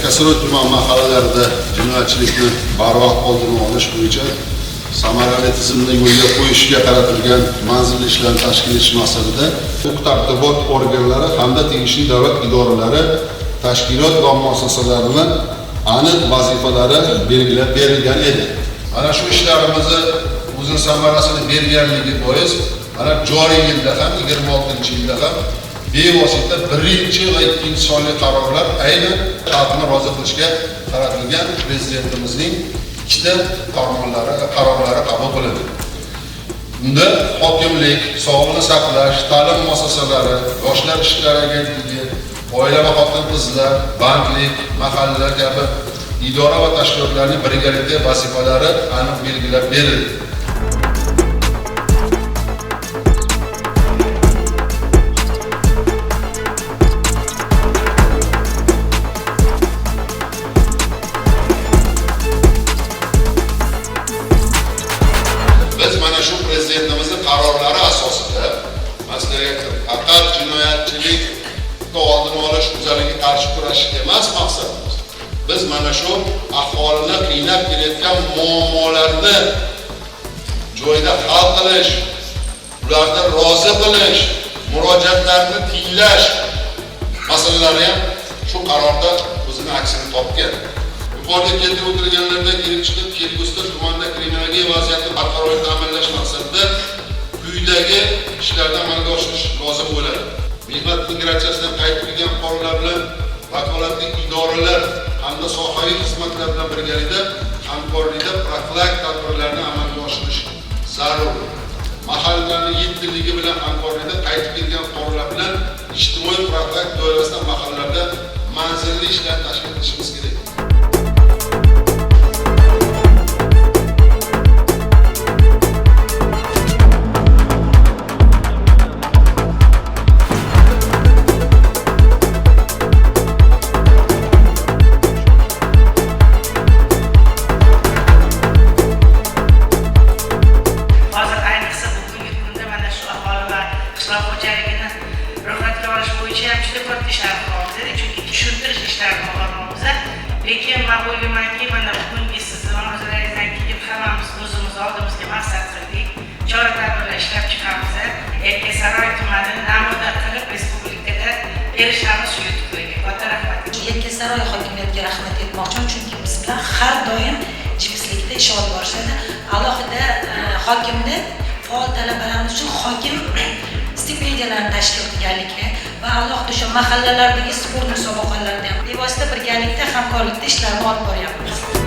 Yakkasaroy tuman mahallalarida jinoyatchilikni barvaqt oldini olish bo'yicha samarali tizimni yo'lga qo'yishga qaratilgan manzilli ishlarni tashkil etish maqsadida huquq-tartibot organlari hamda tegishli davlat idoralari, tashkilot va muassasalarini aniq vazifalari belgilab berilgan edi. Mana shu ishlarimizni o'zini samarasini berganligi bois mana joriy yilda ham 26-yilda ham bevosita birinchi va ikkinchi sonli qarorlar aynan xalqni rozi qilishga qaratilgan prezidentimizning ikkita farmonlari, qarorlari qabul qilindi. Unda hokimlik, sog'liqni saqlash, ta'lim muassasalari, yoshlar ishlari agentligi, oila va xotin-qizlar, bandlik, mahallalar kabi idora va tashkilotlarning birgalikda vazifalari aniq belgilab berildi. Biz mana shu prezidentimizning qarorlari asosida masalan faqat jinoyatchilikni oldini olish, go'zallikka qarshi kurashish emas maqsadimiz. Biz mana shu aholini qiynab kelayotgan muammolarni joyida hal qilish, ularni rozi qilish, murojaatlarni tinglash masalalari ham shu qarorda o'zini aksini topgan. Yuqorida keltirib o'tilganlardan kelib chiqib, kelgusida tumanda kriminogen vaziyatni barqarorlikni ta'minlash maqsadida quyidagi ishlarni amalga oshirish lozim bo'ladi. Mehnat migratsiyasidan qaytib kelgan fuqarolar bilan vakolatli idoralar hamda sohaviy xizmatlar bilan birgalikda hamkorlikda profilaktik tadbirlarni amalga oshirish zarur. Mahallalarning yettilligi bilan hamkorlikda qaytib kelgan fuqarolar bilan ijtimoiy profilaktik doirasida mahallalarda manzilli ishlar tashkil etishimiz kerak. Hozir ayniqsa bugungi kunda mana shu aholi va qishloq xo'jaligini ro'yxatga olish bo'yicha ham juda katta ishlar qilyapmiz, chunki tushuntirish ishlarini olib. Lekin men o'ylaymanki, mana bugungi sizni ma'ruzalaringizdan keyin hammamiz o'zimiz oldimizga maqsad qildik. Chora-tadbirlar ishlab chiqamiz. Yakkasaroy tumanini namuna qilib respublikada erishamiz shu yutuqlarga. Katta rahmat. Yakkasaroy hokimiyatiga rahmat aytmoqchiman, chunki biz bilan har doim jipslikda ish olib borishadi. Alohida hokimni faol talabalarimiz uchun hokim stipendiyalarni tashkil qilganligi va alohida o'sha mahallalardagi sport musobaqalarida ham bevosita birgalikda hamkorlikda ishlarni olib boryapmiz.